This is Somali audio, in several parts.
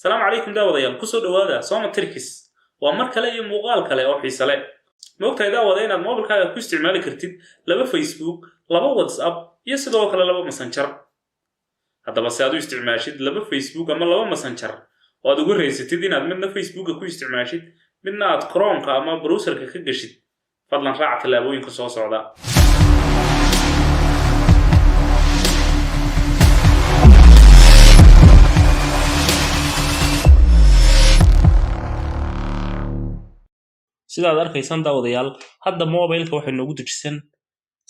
Salaamu calaykum daawadayaal, kusoo dhowaada Soma Tricks. Waa mar kale iyo muuqaal kale oo xiise leh. Ma ogtahay, daawada, inaad mobilkaaga ku isticmaali kartid laba Facebook, laba WhatsApp iyo sidoo kale laba Messenger? Haddaba si aad u isticmaashid laba Facebook ama laba Messenger oo aad uga raysatid inaad midna Facebooka ku isticmaashid, midna aad Chromeka ama browserka ka geshid, fadlan raac tallaabooyinka soo socda. Sidaad arkaysaan, daawadayaal, hadda mobilka waxay noogu dejisan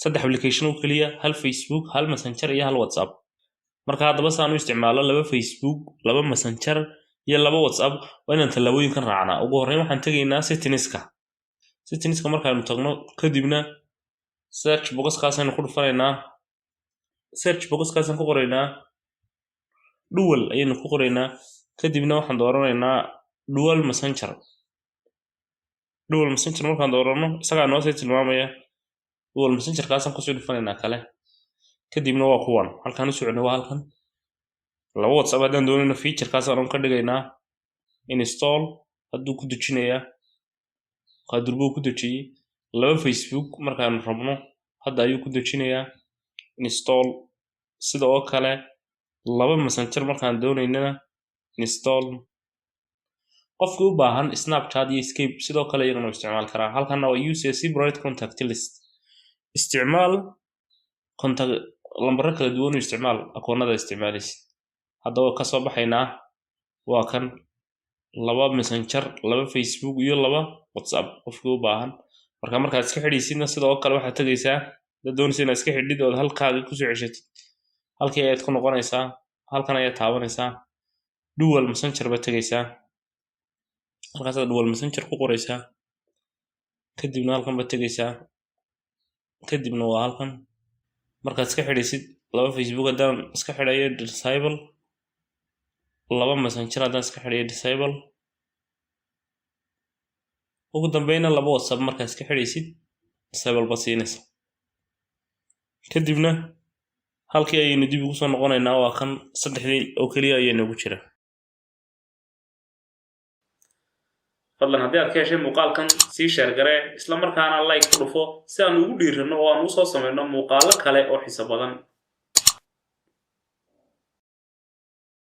saddex application oo keliya: hal Facebook, hal Messenger iyo hal WhatsApp. Marka haddaba saan u isticmaalo laba Facebook, laba Messenger iyo laba WhatsApp, waa inaan tallaabooyinkan raacnaa. Ugu horreyn waxaan tegaynaa settingska. Settingska markaanu tagno kadibna search boxkaasaynu ku dhufanaynaa. Search boxkaasaan ku qoraynaa dual ayaynu ku qoraynaa. Kadibna waxaan dooranaynaa dual Messenger. Dual Messenger markaan doorano, isagaa noo sii tilmaamaya. Dual Messengerkaasaan kusii dhufanaynaa kale. Kadibna waa kuwan halkaan u soconay, waa halkan. Laba WhatsApp haddaan doonayno, featurekaasaan ka dhigaynaa install. Hadduu ku dejinayaa, qaadurbuu ku dejiyey. Laba Facebook markaanu rabno, hadda ayuu ku dejinayaa install. Sida oo kale laba Messenger markaan doonaynana, install. Qofkii u baahan Snapchat iyo Skype sidoo kale iyagana u isticmaali karaa. Halkanna waa use a separate contact list, isticmaal contact lambaro kala duwan u isticmaal akoonada isticmaalaysid. Haddaba kasoo baxaynaa, waa kan laba Messenger, laba Facebook iyo laba WhatsApp qofkii u baahan. Marka markaad iska xidhaysidna, sidoo kale waxaad tegaysaa, hadaad doonaysa inaad iska xidhid ood halkaaga kusoo ceshatid, halkii ayaad ku noqonaysaa, halkan ayaad taabanaysaa, dual Messenger baad tegaysaa, halkaasaad dual Messenger ku qoraysaa. Kadibna halkan baad tegaysaa, kadibna waa halkan. Markaad iska xidhaysid laba Facebook haddaan iska xidhayo, disable. Laba Messenger haddaan iska xidhayo, disable. Ugu dambeyna laba WhatsApp markaad iska xidhaysid, disable baad siinaysa. Kadibna halkii ayaynu dib ugu soo noqonaynaa, waa kan, saddexdii oo keliya ayaa noogu jira. Fadlan haddii aad ka heshay muuqaalkan, sii share garee, isla markaana like ku dhufo si aan ugu dhiirano oo aan usoo samayno muuqaalo kale oo xiiso badan.